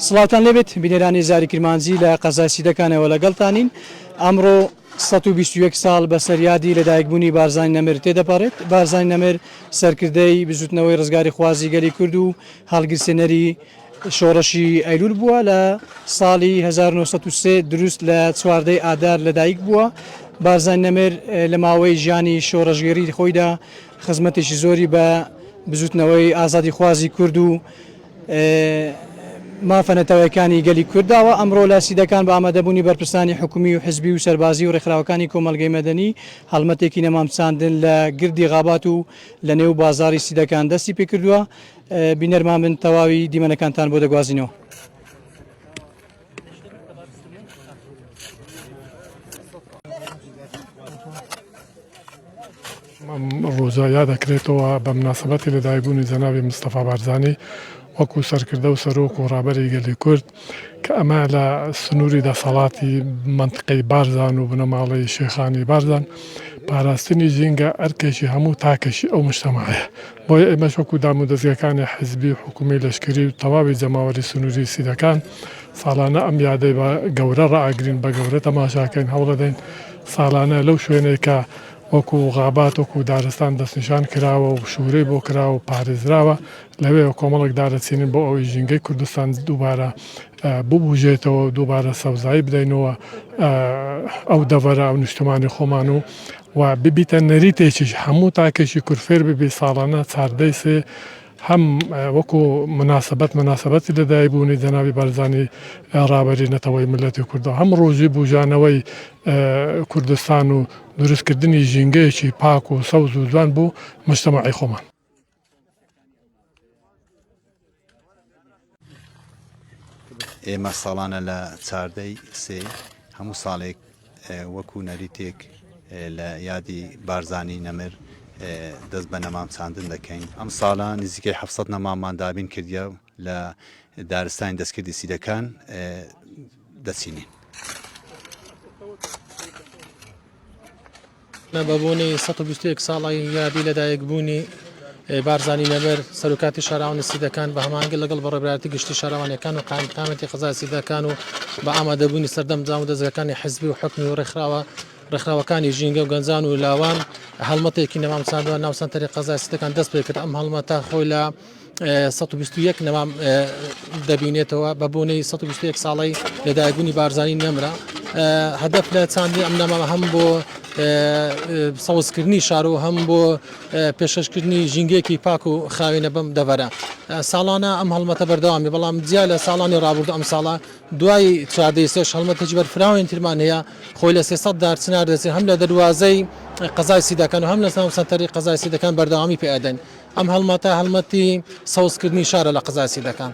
سڵاوتان لێبێت بینەرانی زاری کرمانجی لە قەزای سیدەکانەوە لەگەڵتانین ئەمڕۆ 121 ساڵ بەسەر یادی لەدایکبوونی بارزانی نەمر تێدەپەڕێت بارزانی نەمر سەرکردەی بزوتنەوەی ڕزگاری خوازی گەلی کورد و هەڵگیرسێنەری شۆڕشی ئەیلول بووە لە ساڵی 1903 دروست لە چواردەی ئادار لەدایک بووە بارزانی نەمر لە ماوەی ژیانی شۆڕشگێڕی خۆیدا خزمەتێکی زۆری بە بزوتنەوەی ئازادیخوازی کورد و مافە نەتەوەیەکانی گەلی کورد داوە. ئەمڕۆ لە سیدەکان بە ئامادەبوونی بەرپرسانی حکومی و حزبی و سەربازی و ڕێکخراوەکانی کۆمەڵگەی مەدەنی هەڵمەتێکی نەمام چاندن لە گردی غابات و لە نێو بازاڕی سیدەکان دەستی پێکردووە. بینەرمان بن تەواوی دیمەنەکانتان بۆ دەگوازینەوە. ئەم ڕۆژە یادەکرێتەوە بە مناسەبەتی لەدایکبوونی جەنابی مستەفا بارزانی وەکو سەرکردە و سەرۆک و ڕابەری گەلی کورد کە ئەمە لە سنووری دەسەڵاتی مەنتقەی بارزان و بنەماڵەی شێخانی بارزان پاراستنی ژینگە ئەرکێکی هەموو تاکێکی ئەو مجتەمەعەیە بۆیە ئێمەش وەکو دامودەزگەکانی حزبی و حکومی لەشکری و تەواوی جەماوەری سنووری سیدەکان ساڵانە ئەم یادەی بە گەورە ڕائەگرین بە گەورە تەماشاکەین هەوڵەدەین ساڵانە لەو شوێنەی کە وەکو غابات وەکو دارستان دەستنیشان کراوە و شورەی بۆ کراوە و پارێزراوە لەوێوە کۆمەڵێک دار دەچینین بۆ ئەوەی ژینگەی کوردستان دووبارە ببوژێتەوە و دووبارە سەوزایی بدەینەوە ئەو دەڤەرە ئەو نیشتمانی خۆمان و و ببیتە نەریتێکیش هەموو تاکێکی کورد فێر ببی ساڵانە چاردەی سێ هەم وەکو مناسبەت مناسبەتی لەدایکبوونی جەنابی بارزانی ڕابەری نەتەوەی میللەتی کوردە هەم ڕۆژی بوژانەوەی کوردستان و دروستکردنی ژینگەیەکی پاک و سەوز و جوان بۆ مجتەمەعی خۆمان. ئێمە ساڵانە لە چاردەی سێ هەموو ساڵێک وەکو نەریتێک لە یادی بارزانی نەمر دەست بە نەمام چاندن دەکەین. ئەم ساڵە نزیکەی 700 نەماممان دابین کردیە لە دارستانی دەستکردی سیدەکان دەچینین. بە بۆنەی 121 ساڵی یادی لەدایکبوونی بارزانی نەمر سەرۆکاتی شاراوانی سیدەکان بە هەماهەنگی لەگەڵ بەڕێوەبەرایەتی گشتی شارەوانیەکان و قایمقامەتی قەزای سیدەکان و بە ئامادەبوونی سەردەم دام و دەزگاکانی حزبی و حکومی و ڕێکخراوە ڕێکخراوەکانی ژینگە و گەنجان و لاوان هەڵمەتێکی نەمام چاندوە ناو سەنتەری قەزای سیدەکان دەست پێکرد ئەم هەڵمەتە خۆی لە 121 نەمام دەبینێتەوە بە بۆنەی 121 ساڵی لەدایکبوونی بارزانی نەمرە هەدەف لە چاندنی ئەم نەمامە هەم بۆ سەوزکردنی شار و هەم بۆ پێشکەشکردنی ژینگەیەکی پاک و خاوێنە بەم دەڤەرە. ساڵانە ئەم هەڵمەتە بەردەوامی بەڵام جیا لە ساڵانی ڕابردوو ئەم ساڵە دوای چواردەی سێش هەڵمەتێکی بەرفراوێنترمان هەیە خۆی لە 300 دار چنار دەچێت هەم لە دەروازەی قەزای سیدەکان و هەم لە ناو سەنتەری قەزای سیدەکان بەردەوامی پێ ئەدەن. ئەم هەڵمەتە هەڵمەتی سەوزکردنی شارە لە قەزای سیدەکان.